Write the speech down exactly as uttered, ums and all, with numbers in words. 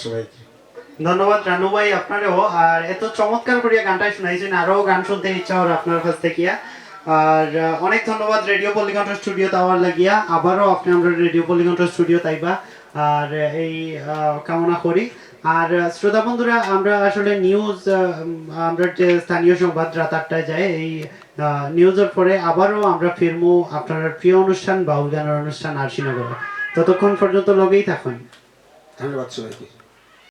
সবাইকে। ধন্যবাদ রানু ভাই আপনারেও। আর এত চমৎকার করিয়া গানটা শুনাইছেন, আরো গান শুনতে ইচ্ছা অর আপনার কাছ থাকিয়া। আর আহ, অনেক ধন্যবাদ রেডিও পল্লীকণ্ঠ স্টুডিওত আওয়ার লাগিয়া। আবারও আপনি আমরার রেডিও পল্লীকণ্ঠ স্টুডিওত আইবা, আর আহ, এই আহ, কামনা করি। আর আহ, শ্রোতা বন্ধুরা, আমরা আসলে নিউজ, আহ, উম, আমরা যে স্থানীয় সংবাদ রাত আটটায় যায়, এই আহ, নিউজের পরে আবারও আমরা ফিরমু আপনার প্রিয় অনুষ্ঠান বাউল গানের অনুষ্ঠান আরশিনগরে। ততক্ষণ পর্যন্ত লগেই থাকুন। ধন্যবাদ সবাইকে।